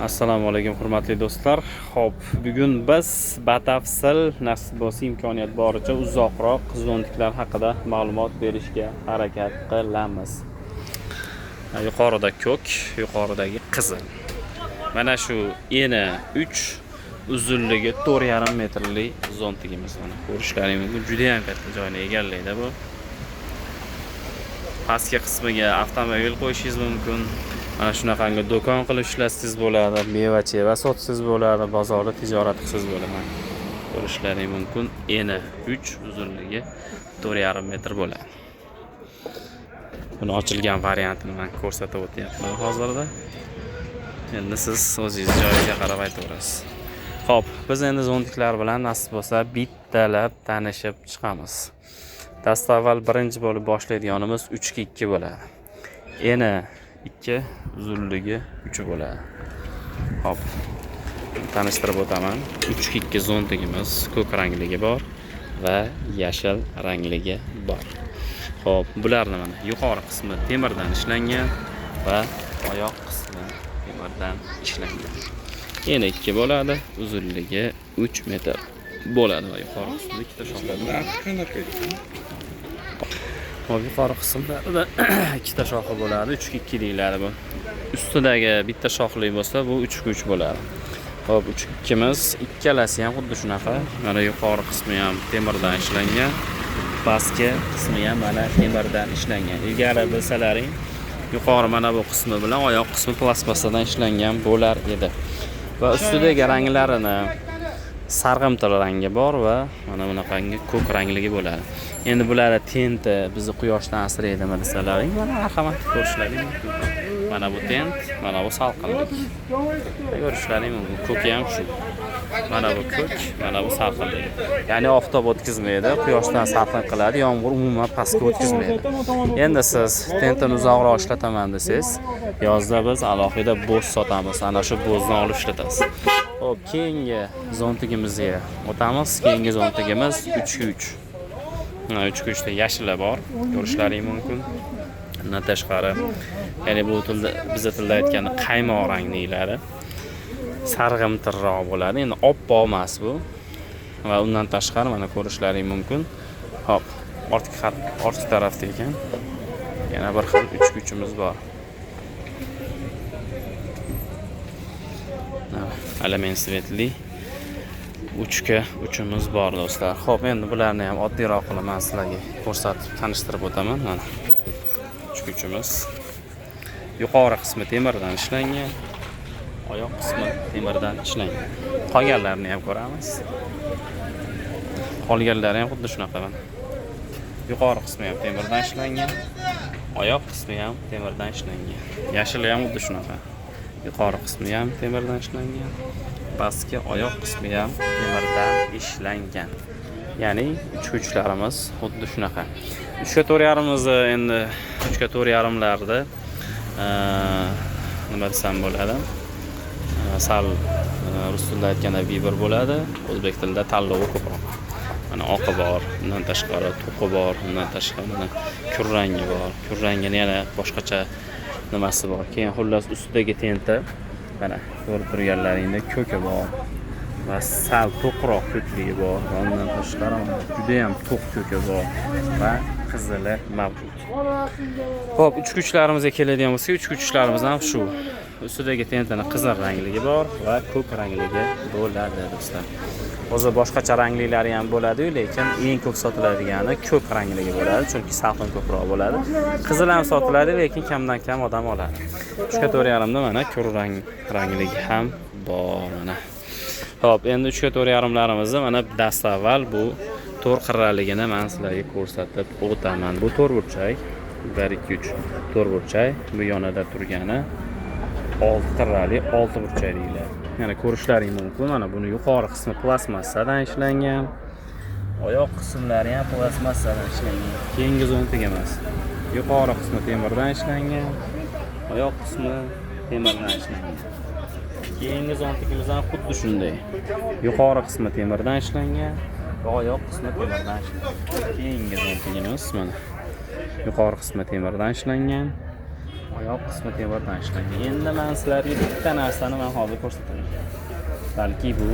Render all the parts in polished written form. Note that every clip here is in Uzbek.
Assalomu alaykum, hurmatli do'stlar. Xo'p, bugun biz batafsil, nasib bo'lsa, imkoniyat boricha uzoqroq zontiklar haqida ma'lumot berishga harakat qilamiz. Yuqorida ko'k, yuqoridagi qizil. Mana shu eni 3, uzunligi 4,5 metrli zontigimiz, mana ko'rishlaring mumkin. Juda ham katta joyni egallaydi bu. Pastki qismiga avtomobil qo'yishingiz mumkin. Mana shunaqangi do'kon qilib ishlatsangiz bo'ladi, meva-cheva sotsangiz bo'ladi, bozorda tijorat qilsangiz bo'ladi. Mana ko'rishlaring mumkin. Eni 3, uzunligi 4,5 metr bo'ladi. Buni ochilgan variantini man ko'rsatib o'tyapman hozirda. Endi siz o'zingiz joyiga qarab aytaverasiz. Xo'p, biz endi zontiklar bilan, nasib bo'lsa, bittalab tanishib chiqamiz. Dastavval birinchi bo'lib boshlaydiganimiz 3 ga 2 bo'ladi. Eni 2, uzunligi 3 bo'ladi. Xo'p, tanishtirib o'taman. 3 ga 2 zontigimiz ko'k rangligi bor va yashil rangligi bor. Xo'p, bularni mana yuqori qismi temirdan ishlangan va oyoq qismi temirdan ishlangan. Eni 2 bo'ladi, uzunligi 3 metr bo'ladi va yuqori qismida ikkita shoxi bor. Narxi qanaqa ekan? Xo'p, yuqori qismlarida ikkita shoxi bo'ladi, 3 ga 2 deyiladi bu. Ustidagi bitta shoxli bo'lsa, bu 3 ga 3 bo'ladi. Xo'p, 3 ga 2miz ikkalasi ham xuddi shunaqa. Mana yuqori qismi ham temirdan ishlangan, pastki qismi ham mana temirdan ishlangan. Ilgari bilsalaring, yuqori mana bu qismi bilan oyoq qismi plastmassadan ishlangan bo'lar edi. Va ustidagi ranglarini sarg'imtil rangi bor va mana bunaqangi ko'k rangligi bo'ladi. Endi bularni tenti bizni quyoshdan asraydimi desalaring, mana marhamat, ko'rishlaring mumkin. Mana bu tent, mana bu salqinlik. Ko'rishlaring mumkin. Ko'ki ham shu. Mana bu ko'k, mana bu salqinlik. Ya'ni oftob o'tkazmaydi, quyoshdan salqin qiladi, yomg'ir umuman pastga o'tkazmaydi. Endi siz tentini uzoqroq ishlataman desangiz, yozda biz alohida bo'z sotamiz. Ana shu bo'zni olib ishlatasiz. Xo'p, keyingi zontigimizga o'tamiz. Keyingi zontigimiz 3 ga 3. Mana 3 ga 3 ta yashili bor, ko'rishlaring mumkin. Undan tashqari, ya'ni bu tilda, biza tilda aytganda, qaymoq rang deyiladi. Sarg'imtirroq bo'ladi. Endi oppoq emas bu. Va undan tashqari mana ko'rishlaring mumkin. Xo'p, ortki tarafda ekan. Yana bir xil 3 ga 3imiz bor. Element светли 3 ga 3imiz bor, do'stlar. Xo'p, endi bularni ham oddiyroq qilib man sizlarga ko'rsatib, tanishtirib o'taman. Mana 3 ga 3imiz. Yuqori qismi temirdan ishlangan, oyoq qismi temirdan ishlangan. Qolganlarini ham ko'ramiz. Qolganlari ham xuddi shunaqa mana. Yuqori qismi ham temirdan ishlangan, oyoq qismi ham temirdan ishlangan. Yashili ham xuddi shunaqa. Yuqori qismi ham temirdan ishlangan, pastki oyoq qismi ham temirdan ishlangan. Ya'ni uchlarimiz xuddi shunaqa. 3 ga 4,5imizni, endi 3 ga 4,5larda nima desam bo'ladi? Sal rus tilida aytganda выбор bo'ladi, o'zbek tilida tanlovi ko'proq. Mana oqi bor, undan tashqari to'qi bor, undan tashqari mana kurrangi bor. Kurrangini yana boshqacha nimasi bor. Keyin xullas ustidagi tenti mana ko'rib turganlaringdek ko'ki bor va sal to'qroq ko'kligi bor va undan tashqari mana juda ham to'q ko'ki bor va qizili mavjud. Xo'p, uchgichlarimizga keladigan bo'lsak, uchgichlarimiz ham shu. Ustidagi tentini qizil rangligi bor va ko'k rangligi bo'ladi, do'stlar. O'zi boshqacha ranglilari ham bo'ladi-yu, lekin eng ko'p sotiladigani ko'k rangligi bo'ladi, chunki salqin ko'proq bo'ladi. Qizil ham sotiladi, lekin kamdan kam odam oladi. 3 ga 4,5da mana ko'k rangligi ham bor mana. Xo'p, endi 3 ga 4,5larimizni mana dastavval bu to'rt qirraligini men sizlarga ko'rsatib o'taman. Bu to'rt burchak, 1 2 3 to'rt burchak, bu yonida turgani olti qirrali, olti burchak deyiladi. Mana ko'rishlaring mumkin. Mana buni yuqori qismi plastmassadan ishlangan. Oyoq qismlari ham plastmassadan ishlangan. Keyingi zontik emas. Yuqori qismi temirdan ishlangan. Oyoq qismi temirdan ishlangan. Keyingi zontikimiz ham xuddi shunday. Yuqori qismi temirdan ishlangan va oyoq qismi temirdan ishlangan. Keyingi zontigimiz mana yuqori qismi temirdan ishlangan, Oyoq qismi temirdan ishlangan. Endi men sizlarga bitta narsani men hozir ko'rsataman. Balki bu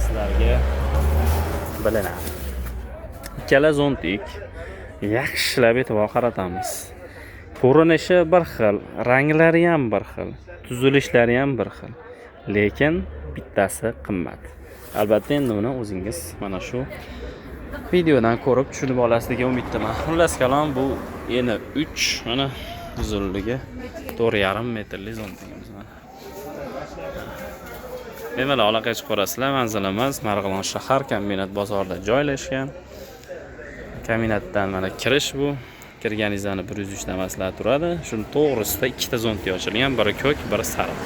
sizlarga bilinadi. Ikkala зонтик yaxshilab e'tibor qaratamiz. Ko'rinishi bir xil, ranglari ham bir xil, tuzilishlari ham bir xil. Lekin bittasi qimmat. Albatta, endi uni o'zingiz mana shu videodan ko'rib tushunib olasiz degan umiddaman. Xullas kalom, bu eni 3, mana uzunligi 4,5 metrli зонтик imiz mana. Bemalol aloqaga chiqaverasizlar. Manzilimiz Marg'ilon shahar, Kombinat bozorida joylashgan. Kombinatdan mana kirish bu. Kirganingizdan 103 ta turadi. Shuni to'g'risida ikkita зонтик ochilgan, biri ko'k, biri sariq.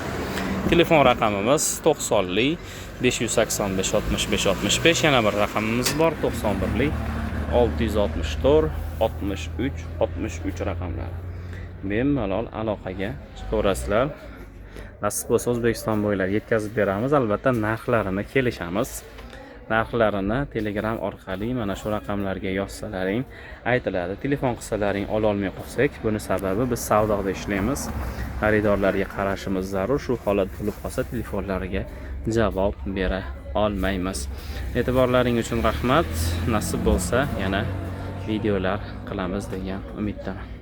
Telefon raqamimiz 90 585 65 65. Yana bir raqamimiz bor, 91 664 63 63 raqamlari. Bemalol aloqaga chiqaverasizlar. Nasib bo'lsa, O'zbekiston bo'ylab yetkazib beramiz. Albatta, narxlarini kelishamiz. Narxlarini Telegram orqali mana shu raqamlarga yozsalaring aytiladi. Telefon qilsalaring ololmay qolsak, buni sababi biz savdoda ishlaymiz. Xaridorlarga qarashimiz zarur. Shu holat bo'lib qolsa, telefonlariga javob bera olmaymiz. E'tiborlaring uchun rahmat. Nasib bo'lsa, yana videolar qilamiz degan umiddaman.